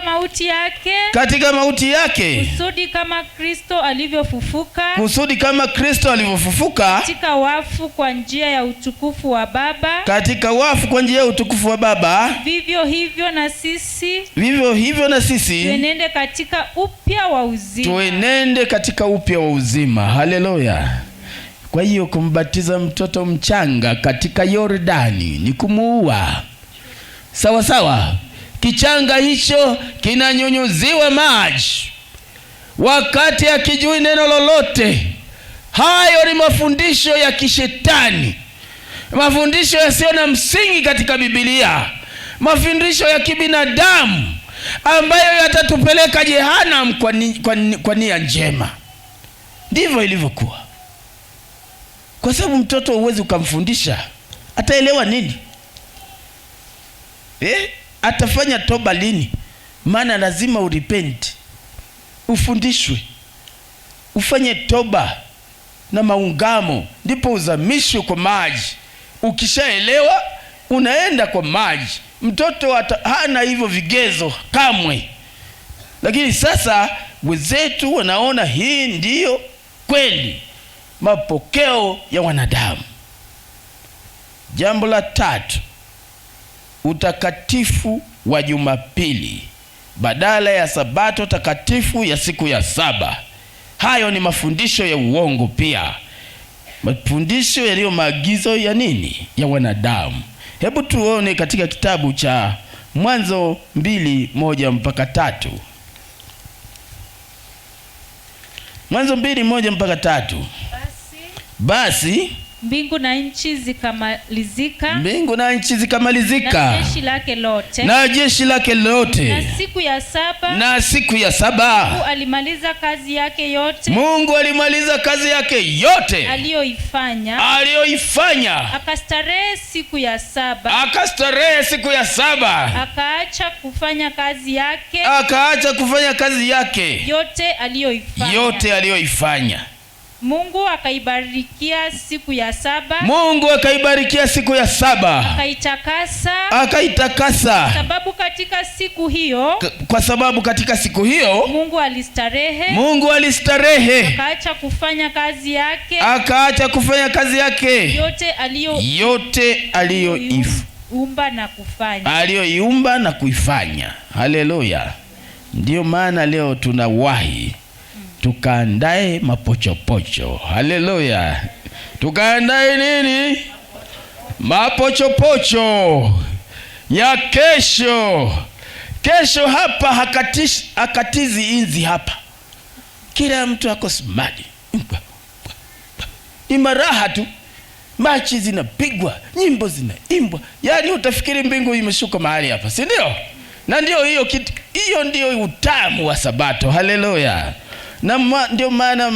Mauti yake, Katika mauti yake, kusudi kama Kristo alivyofufuka kusudi kama Kristo alivyofufuka katika wafu kwa njia ya utukufu wa Baba, katika wafu kwa njia ya utukufu wa Baba, vivyo hivyo na sisi vivyo hivyo na sisi tuenende katika upya wa uzima. Tuenende katika upya wa uzima. Haleluya! Kwa hiyo kumbatiza mtoto mchanga katika Yordani ni kumuua. Sawa sawa, kichanga hicho kinanyunyuziwa maji wakati akijui neno lolote. Hayo ni mafundisho ya kishetani, mafundisho yasiyo na msingi katika Biblia, mafundisho ya kibinadamu ambayo yatatupeleka jehanamu kwa nia njema. Ndivyo ilivyokuwa, kwa sababu mtoto huwezi ukamfundisha, ataelewa nini? Atafanya toba lini? Maana lazima urepent, ufundishwe, ufanye toba na maungamo, ndipo uzamishwe kwa maji. Ukishaelewa unaenda kwa maji. Mtoto hana hivyo vigezo kamwe. Lakini sasa wenzetu wanaona hii ndiyo kweli, mapokeo ya wanadamu. Jambo la tatu, utakatifu wa Jumapili badala ya sabato takatifu ya siku ya saba. Hayo ni mafundisho ya uongo pia, mafundisho yaliyo maagizo ya nini? Ya wanadamu. Hebu tuone katika kitabu cha Mwanzo 2:1 mpaka 3. Mwanzo 2:1 mpaka 3. Basi mbingu na nchi zikamalizika, mbingu na nchi zikamalizika, na jeshi lake lote, na jeshi lake lote. Na siku ya saba, na siku ya saba Mungu alimaliza kazi yake yote, Mungu alimaliza kazi yake yote aliyoifanya, aliyoifanya. Akastarehe siku ya saba, akastarehe siku ya saba, akaacha kufanya kazi yake, akaacha kufanya kazi yake yote aliyoifanya, yote aliyoifanya. Mungu akaibarikia siku ya saba, Mungu akaibarikia siku ya saba, akaitakasa, akaitakasa, sababu katika siku hiyo, kwa sababu katika siku hiyo Mungu alistarehe, Mungu alistarehe, akaacha kufanya kazi yake, akaacha kufanya kazi yake yote yote aliyoumba na kufanya, aliyoiumba na kuifanya. Haleluya! Ndiyo maana leo tunawahi tukaandae mapochopocho. Haleluya! Tukaandae nini? Mapochopocho ya kesho. Kesho hapa hakatizi inzi hapa, kila mtu ako smart, ni maraha tu, machi zinapigwa, nyimbo zinaimbwa, yaani utafikiri mbingu imeshuka mahali hapa, si ndio? Na ndio hiyo kitu, hiyo ndio utamu wa Sabato. Haleluya! Na ndio maana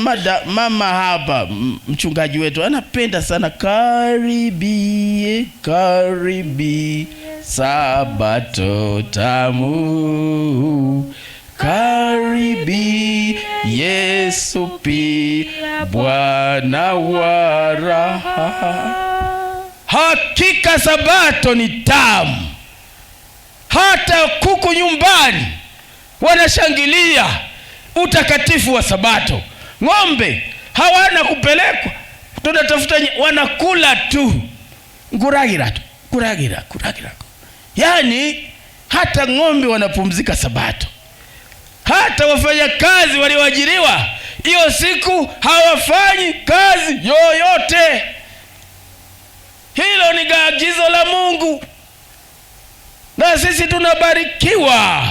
mama hapa mchungaji wetu anapenda sana karibie, karibie Sabato tamu, karibie Yesu pia Bwana wa raha. Hakika Sabato ni tamu, hata kuku nyumbani wanashangilia utakatifu wa Sabato. Ng'ombe hawana kupelekwa, tunatafuta wanakula tu, nguragira tu, kuragira, kuragira. Yaani hata ng'ombe wanapumzika Sabato. Hata wafanyakazi walioajiriwa hiyo siku hawafanyi kazi yoyote. Hilo ni agizo la Mungu, na sisi tunabarikiwa,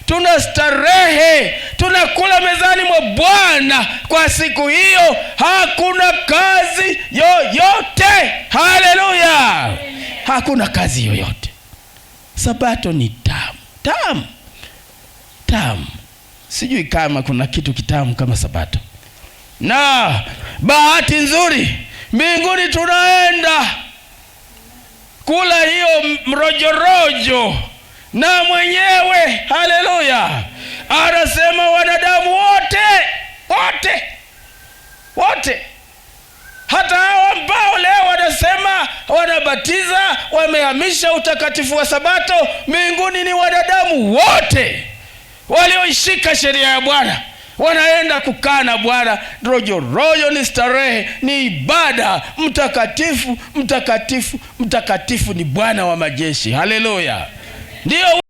tunastarehe, tunakula mezani mwa Bwana kwa siku hiyo. Hakuna kazi yoyote. Haleluya! Hakuna kazi yoyote. Sabato ni tamu, tamu, tamu. Sijui kama kuna kitu kitamu kama Sabato. Na bahati nzuri mbinguni tunaenda kula hiyo mrojorojo na mwenyewe. Haleluya! Anasema wanadamu wote, wote, wote, hata hao ambao leo wanasema wanabatiza, wamehamisha utakatifu wa Sabato, mbinguni ni wanadamu wote. Walioishika sheria ya Bwana wanaenda kukaa na Bwana. Rojo rojo ni starehe, ni ibada. Mtakatifu, mtakatifu, mtakatifu ni Bwana wa majeshi. Haleluya! Ndio.